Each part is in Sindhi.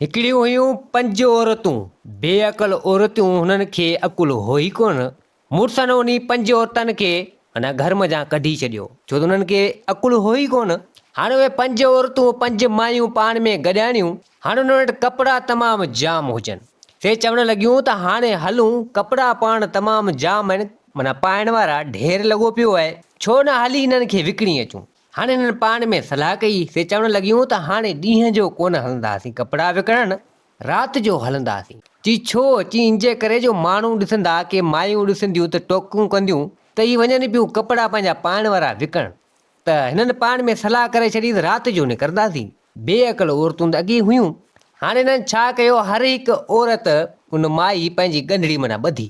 هڪڙيون هيون پنج عورتون، بي عقل عورتون هنن کي عقل هو ئي ڪونه. مڙسن انهي پنج عورتن کي ان گهر منجهان ڪڍي ڇڏيو، ڇو ته انهن کي عقل هو ئي ڪونه. هاڻي اهي پنج عورتون، پنج مايون پاڻ ۾ گڏياڻيون، هاڻي انهن وٽ ڪپڙا تمام جام هجن. سي چوڻ لڳيون ته هاڻي هلون، ڪپڙا پاڻ تمام جام آهن، معنيٰ پائڻ وارا ڍير لڳو پيو آهي، ڇو نه هلي انهن کي وڪڻي اچون. هاڻي هنن پاڻ ۾ صلاح ڪئي، سي چوڻ لڳيون ته هاڻي ڏينهن جو ڪونه هلنداسين ڪپڙا وڪڻڻ، رات جو هلنداسين. چي ڇو؟ چي انجي ڪري جو ماڻهو ڏسندا، ڪي مايون ڏسنديون ته ٽوڪون ڪنديون ته هي وڃن پيون ڪپڙا پنهنجا پائڻ وارا وڪڻڻ. ته هنن پاڻ ۾ صلاح ڪري ڇڏي ته رات جو نڪرنداسين. بي عقل عورتون ته اڳي هيون. هاڻي هنن ڇا ڪيو، هر هڪ عورت ان مائي پنهنجي ڳنڍڙي معنيٰ ٻڌي.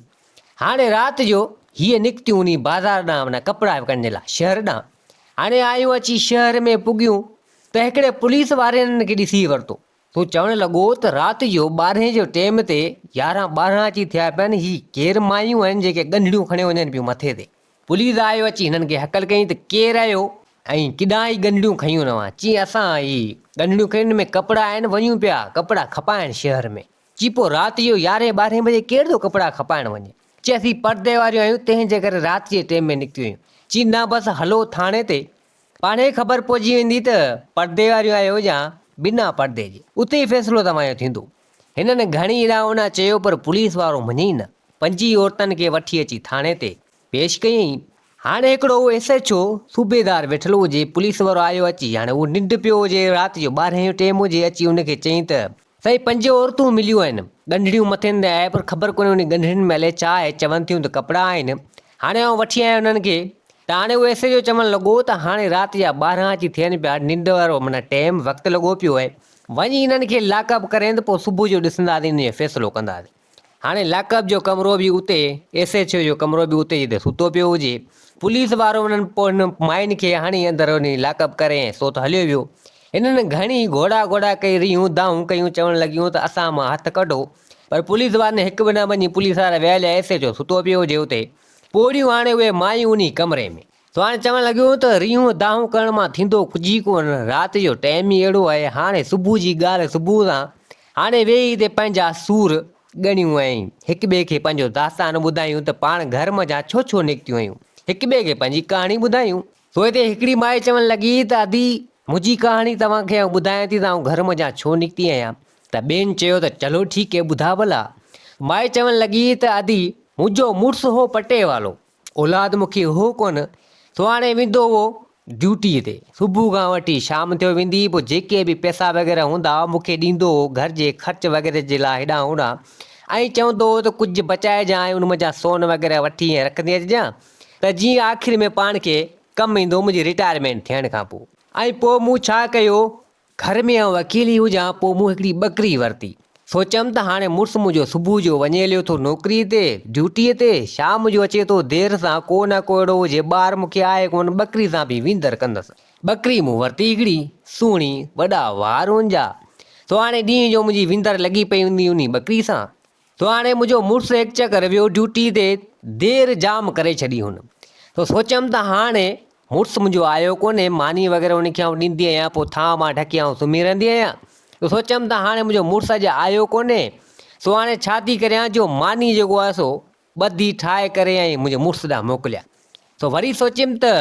هاڻي رات جو هيء نڪتيون انهي بازار ڏانهن معنيٰ ڪپڙا وڪڻڻ جي لاء شهر ڏانهن. هاڻي آيون اچي شهر ۾ پڳيون ته هڪڙي پوليس واري هنن کي ڏسي ورتو. سو چوڻ لڳو ته رات جو ٻارهين جو ٽيم تي يارهن ٻارهن اچي ٿيا پيا آهن هي ڪير مايون آهن جيڪي ڳنڍڙيون کڻيو وڃن پيون مٿي تي. پوليس آيو اچي هنن کي هڪل ڪيائين ته ڪير آهيو ۽ ڪيڏانهن هي ڳنڍڙيون کنيون اوهان؟ چيائين اسان هي ڳنڍڙيون کنيون هن ۾ ڪپڙا آهن وڃون پيا ڪپڙا کپائڻ شهر ۾. چي پوء رات جو يارهين ٻارهين بجي ڪير ٿو ڪپڙا کپائڻ وڃي؟ چي اسين پردي واريون آهيون تنهن جي ڪري رات جي ٽيم ۾ نڪتيون آهيون. چي نه بس هلو ٿاڻي تي پاڻهي خبر پئجي ويندي ته پردي واريون آهيو يا بنا پردي جي. اتي ئي فيصلو توهان جو ٿيندو. هنن گهڻي هيڏانهن هوڏانهن چيو پر پوليس وارو مڃي ئي نه. پنجي عورتن کي وٺي اچي ٿاڻي تي پيش ڪيائين. هاڻي هڪڙو اهو ايس ايڇ او صوبيدار ويٺل هجي، پوليس وارو آيو اچي، هاڻي اهو ننڊ پيو هجي، رات جو ٻارهين جو ٽيم هجي، اچي ان کي چيائين ته سائين پنج عورتون مليون آهن، ڳنڍڙيون مٿين تي آهي پر خبر ڪونهي انهي ڳنڍڙين ۾ الائي ڇا آهي، چون ٿيون ته ڪپڙا آهن، هاڻي آئون وٺي آيو انهن کي ته هاڻي اهو ايس ايڇ او چوڻ لڳو ته هاڻي رات جا 12 اچي ٿين پيا، ننڊ وارو معنيٰ ٽيم وقت لڳو پيو آهي، وڃي انهن کي لاڪ اپ ڪرين ته پوء صبح جو ڏسنداسين انهي جو فيصلو ڪنداسين. هاڻي لاڪ اپ جو ڪمرو به اتي، ايس ايڇ او جو ڪمرو به اتي جتي ستو پيو هجي. پوليس وارو انهن پوء هن ماين کي هڻي اندر وڃي لاڪ اپ ڪري ۽ سو ته هليو ويو. هنن گهڻي گهوڙا گهوڙا ڪئي ريهون دانهون ڪيون چوڻ لڳيون ته اسان مان هٿ ڪڍو. پر پوليس وارن هڪ به نه مڃي پوليس وارا ويا هليا ايس ايڇ او ستو پيو هجي اتي. پوڙهيون هاڻي اهي مايون انهي ڪمري ۾. سو هاڻي چوڻ لڳيون ته ريهون دانهون ڪرڻ مان ٿيندو ڪجهه ئي ڪونه، رات جو ٽيم ئي اهڙو آهي، هاڻي صبح جي ڳالهه صبح سان هاڻي ويهي هتي پنهنجا سور ڳڻيون ۽ هڪ ٻئي کي پنهنجو داستان ٻڌايون ته پاڻ گهر منجهان ڇو ڇو نڪتيون آهيون، هڪ ٻئي کي پنهنجي ڪهاڻي ٻڌايون. سو هتي هڪڙي مائي چوڻ لڳي ته ادي منهنجي ڪهاڻي توهان کي آئون ٻڌايان ٿي ته آئون گهر منجهان ڇو نڪتي آهيان ته ٻين چيو ته چلو ٺيڪ هي ٻڌاء ڀلا. مائي چوڻ لڳي ته ادي منهنجو مڙس هو پٽيوالو، اولاد مون کي هو ڪونه، سو هاڻي ويندو هو ڊيوٽيء تي. صبح کان وٺي شام ٿيو ويندي، پوء جيڪي به پئسا وغيره هوندا هئا، مون کي ڏيندو هو گهر جي خرچ وغيره جي لاء هيڏانهن هوڏانهن ۽ چوندو هو ته ڪجهه بچائجان ۽ ان منجهان سون وغيره وٺي ۽ رکندي اچجان ته جيئن آخر ۾ پاڻ کي ڪم ايندو منهنجي رٽائرمينٽ ٿيڻ کان پوء. ۽ پوء مون ڇا ڪيو، گهر ۾ آئون اڪيلي هجان، پوء مون هڪڙي ٻڪري ورتي. سوچيم ته هاڻي مڙس منهنجو صبح جو وڃي هليو ٿو نوڪريء تي، ڊيوٽيء تي، شام جو اچي ٿو دير سان، ڪو نه ڪو اهڙو هجي، ٻار مون کي آهي ڪونه، ٻڪري سان به ويندر ڪندس. ٻڪري مون ورتي هڪڙي، سهڻي، وڏا وار هن جا. سو هاڻي ڏينهن جو منهنجي ويندر لڳي پئي هوندي انهي ٻڪري سان. سو هاڻي منهنجو مڙس هڪ چڪر ويو ڊيوٽي تي، دير جام ڪري ڇڏي هن. سو سوچيم ته هاڻي مڙس منهنجو آيو ڪونهي، ماني وغيره ان کي آئون ڏيندي آهيان، پوء ٿانء مان ڍڪي آئون سمهي رهندي آهيان. سو سوچيم ته هاڻي منهنجو مڙس اڄ آيو ڪونهي، سو هاڻي ڇا ٿي ڪريان جو ماني جيڪو آهي سو ٻڌي ٺاهي ڪري ۽ منهنجي مڙس ڏانهن موڪليان. سو وري سوچيم ته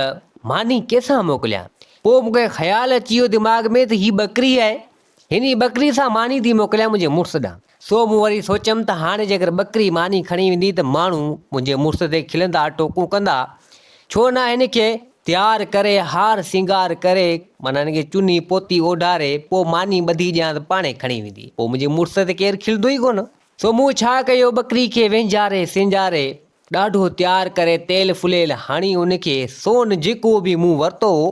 ماني ڪنهن سان موڪليان؟ پوء مون کي خيال اچي ويو دماغ ۾ ته هي ٻڪري آهي، هن ئي ٻڪري سان ماني ٿي موڪليان منهنجي مڙس ڏانهن. سو مون وري سوچيم ته هاڻي جيڪر ٻڪري ماني کڻي ويندي ته ماڻهو منهنجي مڙس تي کلندا ٽوڪون ڪندا. ڇو نه هن کي تيار ڪري هار سينگار ڪري معنيٰ هن کي چني پوتي اوڍاري پوء ماني ٻڌي ڏيان ته پاڻهي کڻي ويندي. پوء منهنجي مڙس تي ڪير کلندو ئي ڪونه. سو مون ڇا ڪيو ٻڪري کي وهنجاري سينجاري ڏاڍو تيار ڪري تيل ڦليل هڻي ان کي سون جيڪو به مون ورتو هو،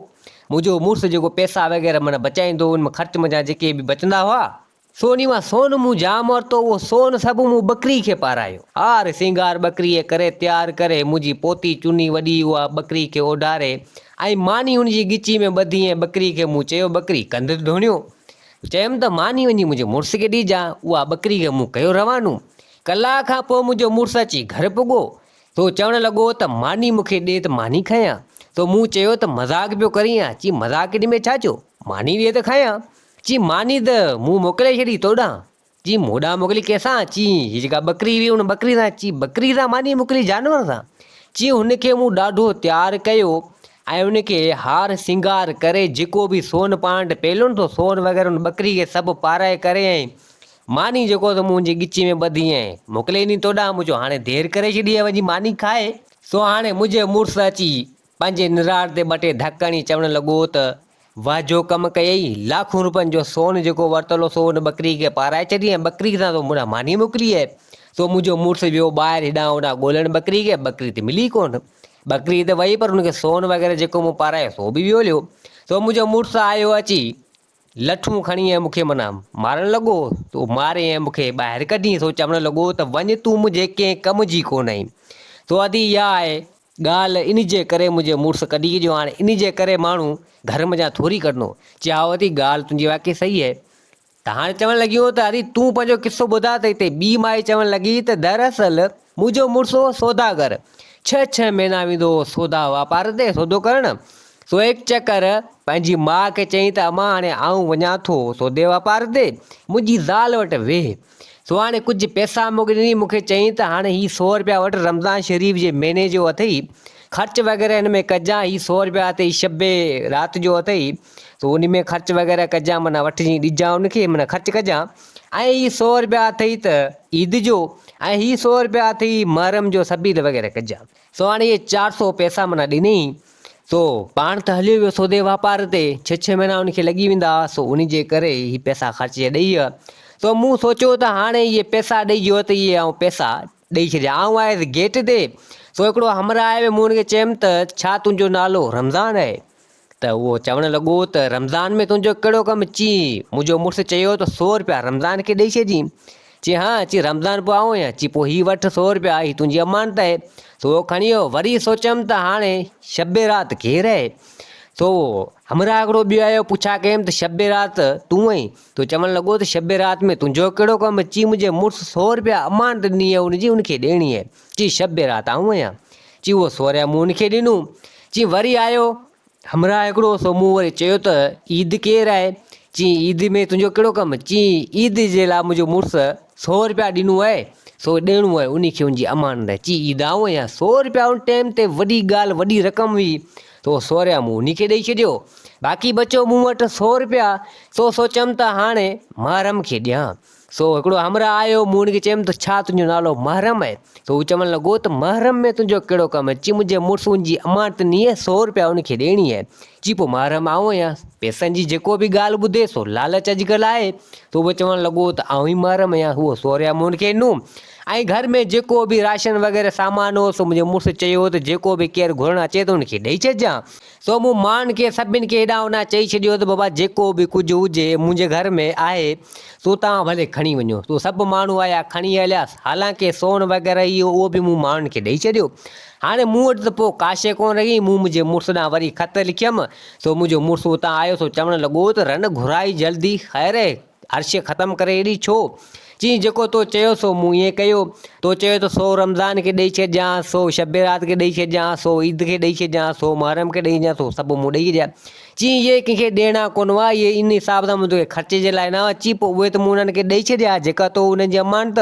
منهنجو مڙس جيڪو پئسا وغيره معنيٰ بچائيندو هو ان مان خرچ منجهان جيڪي به بچندا هئا، سو انهي مان سون مون جام ورتو، اهو سون سڀ مون ٻڪري کي پارايو. هار سينگار ٻڪريء ڪري تيار ڪري منهنجي پوتي چني وڏي اها ٻڪري کي اوڍاري ۽ ماني ان جي ڳچي ۾ ٻڌي ۽ ٻڪري کي مون چيو ٻڪري ڪنڌ ڌوڻيو. چيم ته ماني وڃي منهنجي مڙس کي ڏيجان، اها ٻڪري کي مون ڪيو روانو. ڪلاڪ کان پوء منهنجو مڙس اچي گهر پڳو، سو چوڻ لڳو ته ماني مون کي ڏي ته ماني کايان. سو مون چيو ته مذاق پيو ڪرين ها؟ چي مذاق ان ۾ ڇا جو؟ ماني ڏي ته کايان. چي ماني ته مون موڪلي ڇڏي توڏانهن. چي مون ڏانهن موڪلي ڪنهن سان؟ چي هي جيڪا ٻڪري هئي ان ٻڪري سان. چي ٻڪري سان ماني موڪلي جانور سان؟ چي هن کي مون ڏاڍو تيار ڪيو ۽ ان کي هار سينگار ڪري جيڪو به سون پاڻ وٽ پيل هو نه سو سون وغيره ان ٻڪري کي سڀ پارائي ڪري ۽ ماني جيڪو سو مون هن جي ڳچي ۾ ٻڌي ۽ موڪلي ڏني توڏانهن. مون چيو هاڻي دير ڪري ڇڏي آهي وڃي ماني کائي. سو هاڻي منهنجي مڙس اچي پنهنجي نراڙ تي ٻه ٽي ڌڪ هڻي چوڻ لڳو ته واهه جو ڪم ڪيئي، لاکون روپين جو سون جيڪو ورتل هو سو ان ٻڪري کي پارائي ڇڏي ۽ ٻڪري سان تو مون ڏانهن ماني موڪلي آهي. سو منهنجو مڙس ويو ٻاهر هيڏانهن هوڏانهن ڳولڻ ٻڪري کي، ٻڪري ته ملي ڪونه. ٻڪري ته وئي پر ان کي سون وغيره جيڪو مون پارايو سو به ويو هليو. سو منهنجو مڙس آيو اچي لٺون کڻي ۽ مون کي معنيٰ مارڻ لڳو. سو ماري ۽ مون کي ٻاهر ڪڍي سو چوڻ لڳو ته وڃ تون منهنجي ڪنهن ڪم جي ڪونه آهين. سو ادي اها آهي ڳالهه ان جي ڪري منهنجي مڙس ڪڍي ڇڏيو هاڻي ان جي ڪري ماڻهو گهر منجهان ٿوري ڪڍندو. چي هائو ادي ڳالهه تنهنجي واقعي صحيح آهي. ته هاڻي چوڻ لڳيون ته ادي تون پنهنجو قصو ٻڌاء ته هتي ٻي مائي چوڻ لڳي ته دراصل منهنجو مڙس هو سوداگر ڇهه ڇهه مهينا ويندو هو سودا واپار تي سودو ڪرڻ سو هڪ چڪر پنهنجي ماء کي چيائين ته امان هاڻي آئون وڃان ٿو سودي واپار تي منهنجي زال وٽ ويهه سو هاڻي ڪجهه پئسا مون کي ڏني مون کي چيائين ته هاڻي هي سو رپيا وٺ رمضان شريف جي مهيني جو اٿئي خرچ وغيره هن ۾ ڪجان هي سو رپيا اٿئي شب رات جو اٿئي سو ان ۾ خرچ وغيره ڪجان معنيٰ وٺجي ڏجان ان کي معنيٰ خرچ ڪجان ۽ هي سو رپيا اٿئي ته عيد جو ۽ هي سو رپيا اٿئي محرم جو سبيل وغيره ڪجان سو هاڻي اهي 400 پئسا معنيٰ ڏنئي سو پاڻ ته هليو ويو سودي واپار تي، ڇهه ڇهه مهينا ان کي لڳي ويندا هئا، سو ان جي ڪري هي پئسا خرچي ڏئي ويو. سو مون سوچيو ته هاڻي اهي پئسا ڏئي ويو ته اهي آئون پئسا ڏئي ڇڏيان. آئون آيس گيٽ تي، سو هڪڙو همراهه آيو، مون ان کي چيم ته ڇا تنهنجو نالو رمضان آهي؟ ته اهو چوڻ لڳو ته رمضان ۾ تنهنجو ڪهڙو ڪم؟ چي منهنجو مڙس چيو ته سو رپيا رمضان کي ڏئي ڇڏجين. چي ها، چي رمضان پوء آئون آهيان، چي پوء هي وٺ سو رپيا، هي تنهنجي امانت آهي. سو اهو کڻي ويو. وري سوچيم ته هاڻي شب رات ڪير آهي؟ سو همراهه هڪڙو ٻيو آيو، پڇا ڪيم ته شب رات تون آهين؟ ته چوڻ لڳو ته شب رات ۾ تنهنجو ڪهڙو ڪم؟ چي منهنجي مڙس سو رپيا امانت ڏني آهي ان جي ان کي ڏيڻي آهي. چي شب رات آئون آهيان. چي اهو سو رپيا مون ان کي ڏنو. چي وري آيو همراهه هڪڙو سو مون وري چيو ته عيد ڪير آهي؟ چيائين عيد ۾ تنهنجو ڪهڙو ڪم؟ چيائين عيد جي لاء منهنجو مڙس سو رپيا ڏنو آهي سو ڏيڻو آهي انهي کي ان جي امانت آهي. چيائين عيد آئون آهيان. سو رپيا ان ٽيم تي وڏي ڳالهه وڏي رقم هئي سو سو رپيا مون انهي کي ڏئي ڇڏيو. باقي بچيو مون وٽ سو رپيا سو سوچيم ته هاڻي محرم کي ڏيان. سو هڪڙو همراهه آيو، مون هن کي چيم ته ڇا تنهنجو نالو محرم آهي؟ سو هو چوڻ لڳو ته محرم ۾ تنهنجو ڪهڙو ڪم آهي؟ چي منهنجي مڙس ان جي امانت ڏني آهي، سو رپيا ان کي ڏيڻي آهي. چي پوء محرم آئون آهيان. پئسن جي جيڪو به ڳالهه ٻڌي سو لالچ اڄڪلهه آهي. سو هو چوڻ لڳو ته آئون ئي محرم آهيان. اهو سو رپيا مون هن کي ڏنو ۽ گهر ۾ جيڪو به راشن وغيره سامان هو سو منهنجي مڙس چيو ته جيڪو به ڪير گهرڻ اچي ته ان کي ڏئي ڇڏجان. سو مون ماڻهن کي سڀن کي هيڏانهن هوڏانهن چئي ڇڏيو ته بابا جيڪو به ڪجهه هجي منهنجي گهر ۾ آهي سو توهان ڀلي کڻي وڃو. سو سڀ ماڻهو آيا کڻي هليا. حالانڪه سون وغيره اهو اهو به مون ماڻهن کي ڏئي ڇڏيو. هاڻي مون وٽ ته پوء ڪا شيء ڪونه رهي. مون منهنجي مڙس ڏانهن وري خط لکيم. سو منهنجو مڙس اتان آيو سو چوڻ لڳو ته رن گهرائي جلدي خير آهي. هر شيء ختم ڪري ايڏي ڇو؟ چيائين، جيڪو تو چيو سو مون ائين ڪيو. تو چيو ته سو رمضان کي ڏئي ڇڏجان، سو شب رات کي ڏئي ڇڏجان، سو عيد کي ڏئي ڇڏجان، سو محرم کي ڏئي ڇڏجان، سو سڀ مون ڏئي ڇڏيا. چيائين، اهي ڪنهن کي ڏيڻا ڪونه هئا، اهي ان حساب سان مون توکي خرچي جي لاء نه هئا. چي، پوء اهي ته مون انهن کي ڏئي ڇڏيا، جيڪا تو انهن جي امانت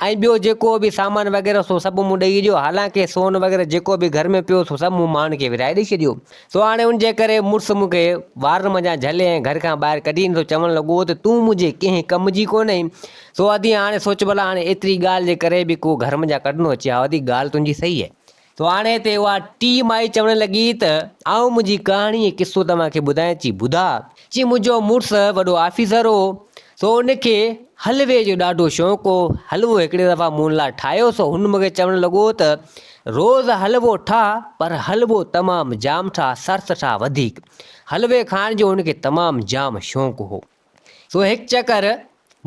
۽ ٻيو جيڪو به سامان وغيره سو سڀ مون ڏئي ڇڏيو. حالانڪه سون وغيره جيڪو به گهر ۾ پيو سو سڀ مون ماڻهن کي ورهائي ڏئي ڇڏيو. سو هاڻي ان جي ڪري مڙس مون کي وارن منجهان جهلي ۽ گهر کان ٻاهر ڪڍي ڏنو. چوڻ لڳو ته تون منهنجي ڪنهن ڪم جي ڪونهين. سو ادي هاڻي سوچ ڀلا هاڻي ايتري ڳالهه جي ڪري به ڪو گهر منجهان ڪڍندو اچي ها ادي ڳالهه تنهنجي صحيح آهي. سو هاڻي هتي اها ٽي مائي چوڻ لڳي ته آئون منهنجي ڪهاڻي ۽ قصو توهان کي ٻڌايان چي ٻڌاء. چي منهنجو مڙس وڏو آفيسر هو سو ان کي حلوي جو ڏاڍو شوق هو. حلوو هڪڙي دفعا مون لاء ٺاهيو سو هن مون کي چوڻ لڳو ته روز حلوو ٺاهه پر حلوو تمام جام ٺاهه سرس ٺاهه وڌيڪ. حلوي کائڻ جو هن کي تمام جام شوق هو. سو هڪ چڪر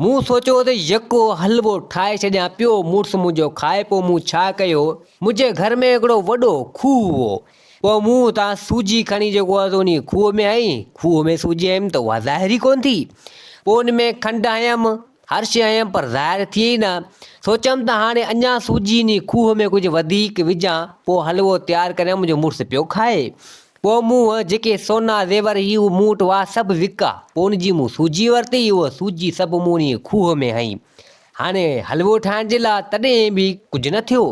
مون سوچيو ته يڪو حلوو ٺاهي ڇڏيان پيو مڙس منهنجو کائي پوء مون ڇا ڪيو منهنجي گهر ۾ هڪڙو وڏو کوهه هو پوء مون اتان سوجي کڻي جيڪو آهي سو انهي کوهه ۾ هنئي کوهه ۾ سوجي هنيم ته اها ظاهر ئي ڪونه ٿي پوء ان ۾ کنڊ هنيم هر شيء هنيم پر ظاهر ٿئي ئي نه سوچيم ته هاڻي اڃا سوجي انهي کوهه ۾ ڪجهه وڌيڪ وجهان پوء حلوو تيار ڪريان منهنجو مڙس پيو کائي. پوء مون جيڪي سونا زيور هي هو مون وٽ هئا سڀ وڪا. پوء ان جي مون سوجي ورتي، اها سوجي سڀ مون انهيء کوهه ۾ هنئي. هاڻي حلوو ٺاهڻ جي لاء تڏهن به ڪجهه نه ٿيو.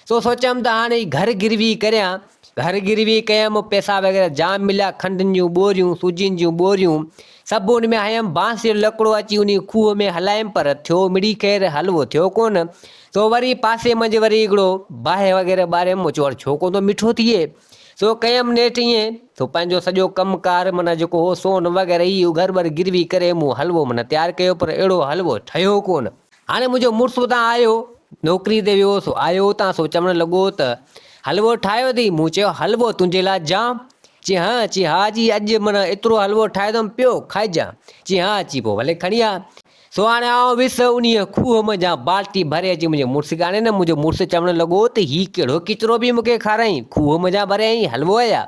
سو سوچيم ته هاڻي گهر گروي ڪريان. گهر گروي ڪيم، پئسا وغيره جام مليا، کنڊن جون ٻوريون، سوجين جون ٻوريون سڀ ان ۾ هنيم. بانس جو لڪڙو اچي انهي کوهه ۾ هلايم پر ٿيو مڙئي خير، حلوو ٿيو ڪونه. سو وري پاسي منجهه وري هڪڙو باهه وغيره ٻاريم، مون چيو هاڻي ڇو ڪونه ٿو مٺو ٿئي. سو ڪيم نيٺ ائين، سو پنهنجو سڄو ڪم ڪار معنيٰ جيڪو هو سون وغيره هي هو گهر ٻر گروي ڪري مون حلوو معنيٰ تيار ڪيو پر اهڙو حلوو ٺهيو ڪونه. هاڻي منهنجو مڙس اتان آيو، نوڪري تي ويو سو آيو اتان سو چوڻ لڳو ته حلوو ٺاهيو اٿئي؟ مون چيو حلوو تنهنجي لاء جام؟ چي ها، چي ها جي اڄ معنيٰ ايترو حلوو ٺاهيو اٿم پيو کائجان. چي ها، چي پوء ڀلي کڻي آ. سو هاڻي آئون ويس انهيء کوهه منجهان بالٽي ڀري اچي منهنجي مڙس کي آڻي ڏنم. منهنجو مڙس چوڻ لڳو ته هي ڪهڙو ڪچرو به مون کي کارائين، کوهه منجهان ڀري آئين، حلوو آهي يا؟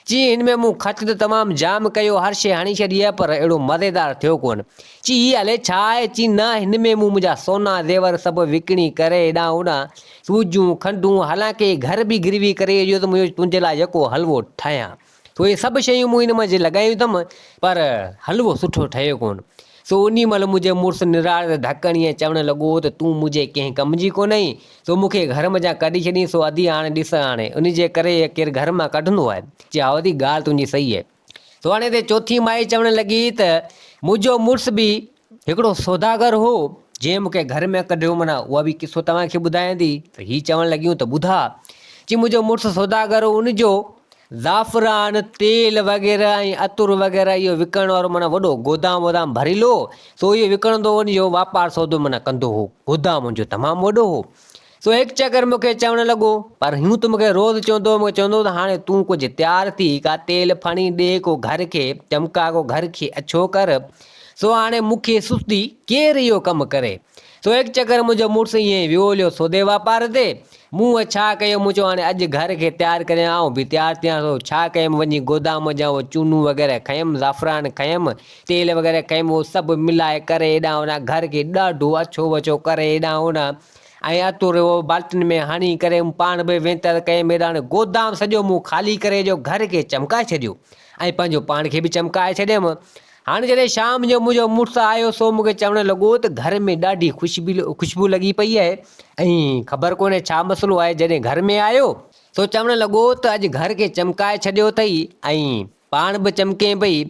چي هن ۾ مون خرچ ته تمام جام ڪيو، هر شيء هڻي ڇڏي آهي، پر اهڙو مزيدار ٿيو ڪونه. چي هي الائي ڇا آهي؟ چي نه هن ۾ مون منهنجا سونا زيور سڀ وڪڻي ڪري هيڏانهن هوڏانهن سوجون، کنڊون، حالانڪه گهر به گروي ڪري اچيو ته منهنجو تنهنجي لاء يڪو حلوو ٺاهيان. سو اهي سڀ شيون مون هن منجهه لڳايون اٿم، پر حلوو سٺو ٺهيو ڪونه. سو انهي مهل منهنجي مڙس نراڙ تي ڌڪ هڻي ۽ چوڻ لڳو ته تون منهنجي ڪنهن ڪم جي ڪونه آهين، سو مون کي گهر منجهان ڪڍي ڇڏين، سو ادي هاڻي ڏس هاڻي انهي جي ڪري ڪير گهر مان ڪڍندو آهي؟ چي هائو ادي ڳالهه تنهنجي صحيح آهي. سو هاڻي هتي چوٿين مائي چوڻ لڳي ته منهنجو مڙس به هڪڙو سوداگر هو، جنهن مون کي گهر ۾ ڪڍيو معنيٰ اها به قصو توهان کي ٻڌايان ٿي ته هي چوڻ لڳيون ته ٻڌاء چي منهنجو مڙس سوداگر هو ان جو زعفران، تيل وغيره ۽ عطر وغيره اهو وڪڻڻ وارو معنيٰ وڏو گودام وودام ڀريل هو سو اهو وڪڻندو هو ان جو واپار سودو معنيٰ ڪندو هو گودام ان جو تمام وڏو هو سو هڪ چڪر مون کي چوڻ لڳو، پر هيون ته مون کي روز چوندو هو، مون کي چوندو هو ته هاڻي تون ڪجهه تيار ٿي، ڪا تيل ڦڻي ڏي، ڪو گهر کي چمڪاء، ڪو گهر کي اڇو ڪر. سو هاڻي مون کي سستي، ڪير اهو ڪم ڪري؟ سو هڪ چڪر منهنجو مڙس ائين ئي ويو هليو سودي واپار تي. مون ڇا ڪيو، مون چيو هاڻي اڄ گهر کي تيار ڪريان، آئون به تيار ٿيان. سو ڇا ڪيم، وڃي گودام منجهان اهو چونو وغيره کنيم، زعفران کنيم، تيل وغيره کنيم، اهو سڀ ملائي ڪري هيڏانهن هوڏانهن گهر کي ڏاڍو اڇو وڇو ڪري هيڏانهن هوڏانهن ۽ عطر اهو بالٽين ۾ هڻي ڪري مون پاڻ به وينتر ڪيم هيڏانهن گودام سڄو مون خالي ڪري جو گهر کي چمڪائي ڇڏيو ۽ پنهنجو پاڻ کي به چمڪائي ڇڏيم. هاڻي جڏهن شام جو منهنجو مڙس آيو سو مون کي چوڻ لڳو ته گهر ۾ ڏاڍي خوشبو لڳي پئي آهي ۽ خبر ڪونهي ڇا مسئلو آهي جڏهن گهر ۾ آيو سو چوڻ لڳو ته اڄ گهر کي چمڪائي ڇڏيو اٿئي ۽ پاڻ به چمڪين پئي.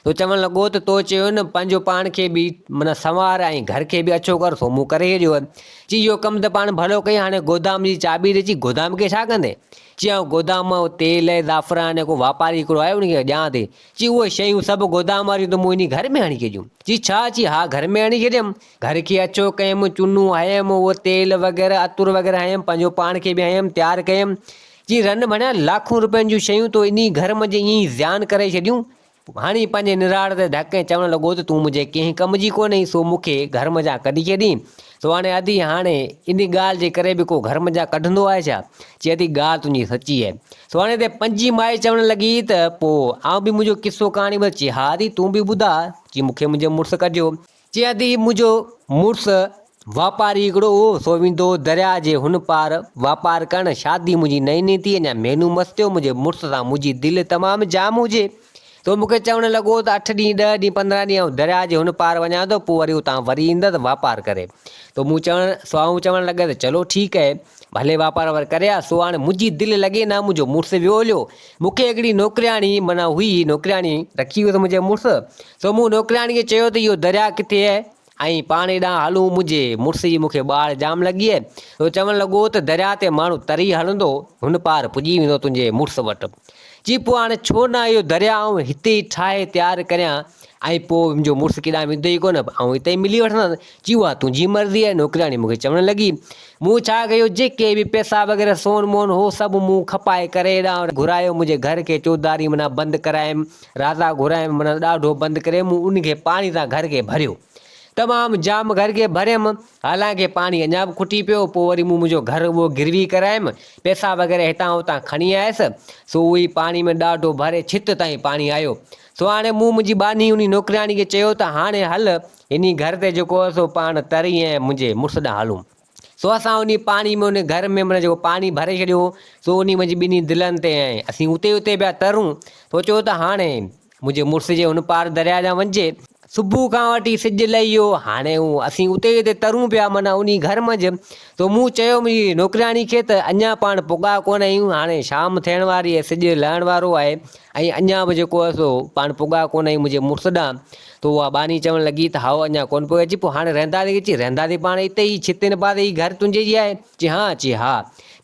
سو چوڻ لڳو ته تو چيو نه پنهنجو پاڻ کي به معنيٰ سنوار ۽ گهر کي به اڇو ڪر سو مون ڪري ڇڏيو آهي. چي اهو ڪم ته پاڻ ڀلو ڪئي هاڻي گودام جي چاٻي ڏي چي گودام کي ڇا ڪندين؟ چي آئون گودام مان تيل ۽ زعفران ۽ ڪو واپاري هڪڙو آهي ان کي ڏيان ٿي. چي اهي شيون سڀ گودام واريون ته مون انهي گهر ۾ آڻي ڇڏيون. چي ڇا؟ چي ها گهر ۾ آڻي ڇڏيم. گهر کي اڇو ڪيم، چونو هنيم، اهو تيل وغيره عطر وغيره هنيم، پنهنجو پاڻ کي به هنيم، تيار ڪيم. جي رن ڀڻيا لاکون روپين جون شيون تو انهي گهر منجهه ائين ئي زيان ڪري ڇڏيون. هڻي پنهنجي نراڙ تي ڌڪ ۽ چوڻ لڳو ته تون منهنجي ڪنهن ڪم جي ڪونهين سو مون کي گهر منجهان ڪڍي ڇڏين. سو هاڻي ادي هاڻي انهي ڳالهه جي ڪري به ڪو گهر منجهان ڪڍندو آهي ڇا؟ چي ادي ڳالهه تنهنجي سچي آهي. سو هاڻي هتي پنجين مائي چوڻ لڳي ته پوء آئون به منهنجو قصو ڪهاڻي ٻڌ. چي ها ادي تون به ٻڌاء. چي مون کي منهنجي مڙس ڪڍيو. چي ادي منهنجو مڙس واپاري هڪڙو هو، سو ويندو هو درياء جي هن پار واپار ڪرڻ، شادي منهنجي نئين نئين ٿي، اڃا مهينو مس ٿيو، منهنجي مڙس سان منهنجي دل تمام جام هجي، سو مون کي چوڻ لڳو ته اٺ ڏينهن، ڏهه ڏينهن، 15 ڏينهن آئون درياء جي هن پار وڃان ٿو، پوء وري اتان وري ايندس واپار ڪري. تو مون چوڻ، سو آئون چوڻ لڳس ته چلو ٺيڪ اهي، ڀلي واپار وار ڪري آ، سو هاڻي منهنجي دل لڳي نه، منهنجو مڙس ويو هليو، مون کي هڪڙي نوڪرياڻي معنيٰ هئي، نوڪرياڻي رکي هئس منهنجي مڙس، سو مون نوڪرياڻي کي چيو ته اهو درياء ڪٿي آهي ۽ پاڻ هيڏانهن هلون، منهنجي مڙس جي مون کي ٻاڙ جام لڳي آهي. سو چوڻ لڳو ته درياء تي ماڻهو تري هلندو، هن پار پڄي ويندو تنهنجي مڙس وٽ. چي پوء هاڻي ڇو نه اهو درياء آئون هتي ئي ٺاهي تيار ڪريان ۽ پوء منهنجو مڙس ڪيڏانهن ويندو ئي ڪونه، آئون هتي ئي ملي وٺندس. چي اها تنهنجي مرضي آهي، نوڪرياڻي مون کي چوڻ لڳي. مون ڇا ڪيو، جيڪي به پئسا وغيره سون مون هو سڀ مون کپائي ڪري هيڏانهن گهرايو، منهنجي گهر کي چوڌاري معنيٰ بند ڪرايم، رازا گهرايم معنيٰ ڏاڍو بند ڪري مون ان کي پاڻي سان گهر کي ڀريو. تمام جام گهر کي ڀريم، حالانڪه پاڻي اڃا به کٽي پيو، پوء وري مون منهنجو گهر اهو گروي ڪرايم، پئسا وغيره هتان هتان کڻي آيس، سو اهو ئي پاڻي ۾ ڏاڍو ڀري ڇت تائين پاڻي آيو. سو هاڻي مون منهنجي ٻانهي انهي نوڪرياڻي کي چيو ته هاڻي هل انهي گهر تي جيڪو آهي سو پاڻ تري ۽ منهنجي مڙس ڏانهن هلون. سو اسان انهي پاڻي ۾ ان گهر ۾ معنيٰ جيڪو پاڻي ڀري ڇڏيو هو سو انهي منجهه ٻنهي دلن تي ۽ اسين اتي اتي پيا ترون. سوچيو ته هاڻي منهنجي مڙس جي هن پار درياء ڏانهن وڃجي. صبح کان وٺي سج لهي ويو، هاڻي هو اسين اتي ئي اتي ترون پيا، معنيٰ انهي گهر منجهه. سو مون چيو منهنجي نوڪرياڻي کي ته اڃا پاڻ پڳا ڪونه آهيون، هاڻي شام ٿيڻ واري آهي، سج لهڻ وارو آهي ۽ اڃا به جيڪو آهي سو پاڻ پڳا ڪونه آهيون منهنجي مڙس ڏانهن. ته اها ٻانهي چوڻ لڳي ته هائو اڃا ڪونه پڳا چي پوء هاڻي رهنداسين ڪٿي؟ چي رهنداسين پاڻ اتي ئي ڇت هن پاسي هي گهر تنهنجي جي آهي. چي ها، چي ها.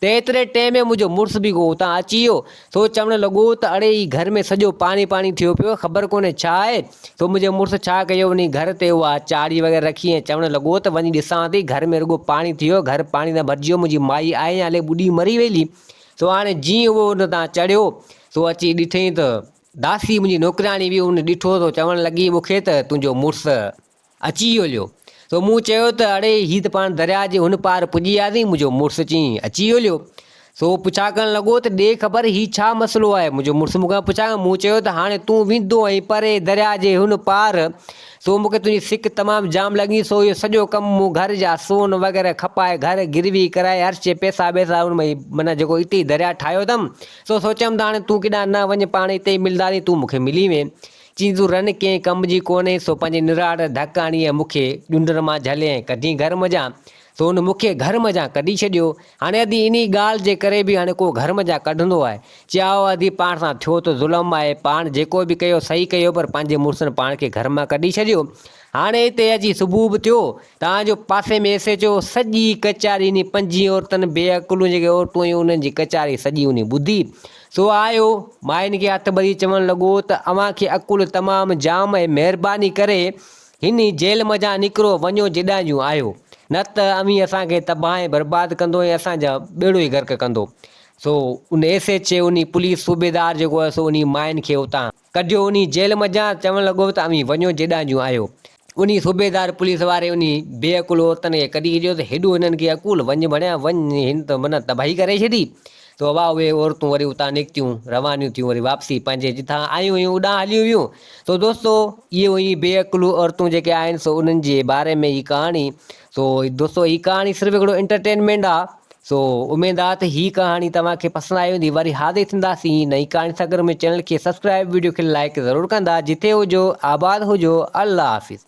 ته ايتري ٽيم ۾ منهنجو مڙس به ڪو اتان اچي ويو، سو چوڻ لڳو ته اڙي هي گهر ۾ سڄو پاڻي پاڻي ٿيو پيو آهي، خبر ڪونهي ڇا آهي؟ سو منهنجي مڙس ڇا ڪيو وڃي گهر تي اها چاڙهي وغيره رکي ۽ چوڻ لڳو ته وڃي ڏسان ٿي گهر ۾ رڳو پاڻي ٿي ويو، گهر پاڻي سان ڀرجي ويو، منهنجي مائي آئي يا الائي ٻڏي مري ويلي. سو هاڻي جيئن اهو ان تان چڙهيو، سو اچي ڏٺئين ته داسي منهنجي نوڪرياڻي به ان ڏٺو سو چوڻ لڳي مون کي ته تنهنجو مڙس اچي ويو ليو. سو مون چيو ته اڙي هي ته پاڻ درياء جي هن پار پڄي وياسين، منهنجو مڙس چيائين اچي ويو ليو. سو پڇا ڪرڻ لڳو ته ڏي خبر هي ڇا مسئلو آهي؟ منهنجو مڙس مون کان پڇا ڪيو، مون چيو ته هاڻي تون ويندو آهين پري درياء جي هن پار، سو مون کي تنهنجي سڪ تمام جام لڳي، سو اهو سڄو ڪم مون گهر جا سون وغيره کپائي گهر گروي ڪرائي هر شيء پئسا ٻئسا ان ۾ معنيٰ جيڪو اتي ئي درياء ٺاهيو اٿم، سو سوچيم ته هاڻي تون ڪيڏانهن نه وڃ پاڻ اتي ئي ملنداسين تون مون کي ملي وئين. چيائين تون رن ڪنهن ڪم جي ڪونهين، سو پنهنجي نراڙ ڌڪ هڻي ۽ مون کي ڄنڊن مان جهلي ۽ ڪڍين گهر منجهان. سو هن مون کي گهر منجهان ڪڍي ڇڏيو. هاڻي ادي انهي ڳالهه جي ڪري به هاڻي ڪو گهر منجهان ڪڍندو آهي. چيائو ادي پاڻ سان ٿيو ته ظلم آهي، پاڻ جيڪو به ڪيو صحيح ڪيو پر پنهنجي مڙسن پاڻ کي گهر مان ڪڍي ڇڏيو. هاڻي هتي اچي صبح به ٿيو، تان جو پاسي ۾ ايس ايڇ او سڄي ڪچهري انهي پنجين عورتن بي عقلون جيڪي عورتون هيون انهن جي ڪچهري سڄي انهي ٻڌي. سو آيو، ماين کي هٿ ٻڌي چوڻ لڳو ته اوهان کي عقل تمام جام ۽ مهرباني ڪري هن جيل منجهان نڪرو وڃو جيڏانهن جون آهيو، نه ته اوهين اسان کي تباهه ۽ برباد ڪندو ۽ اسان جا ٻيڙو ئي غرق ڪندو. سو ان ايس ايڇ اي انهي پوليس صوبيدار جيڪو هو سو انهي ماين کي اتان ڪڍيو انهي جيل منجهان چوڻ لڳو ته اوهين وڃو جيڏانهن جون آهيو. انهي صوبيدار پوليس واري انهي بي عقل عورتن کي ڪڍي ڇڏيو ته هيڏو هنن کي عقل وڃ ڀڻيا وڃ هن ته معنيٰ تباهي ڪري ڇڏي. سو اها اهي عورتون وري اتان نڪتيون روانيون ٿيون وري واپسي پنهنجي جتان آيون هيون اڏانهن هليون ويون. سو دوستو اهي هيون بي عقل عورتون جيڪي آهن سو انهن جي باري ۾ هي ڪهاڻي. سو دوستو هي ڪهاڻي صرف هڪڙو انٽرٽينمينٽ آ. سو اميد آ ته هي ڪهاڻي توهان کي پسند آئي هوندي وري حاضر ٿينداسين نئين ڪهاڻي سان گڏ منهنجي چينل کي سبسڪرائب وڊيو کي لائڪ ضرور ڪندا جتي هجو آباد هجو الله حافظ.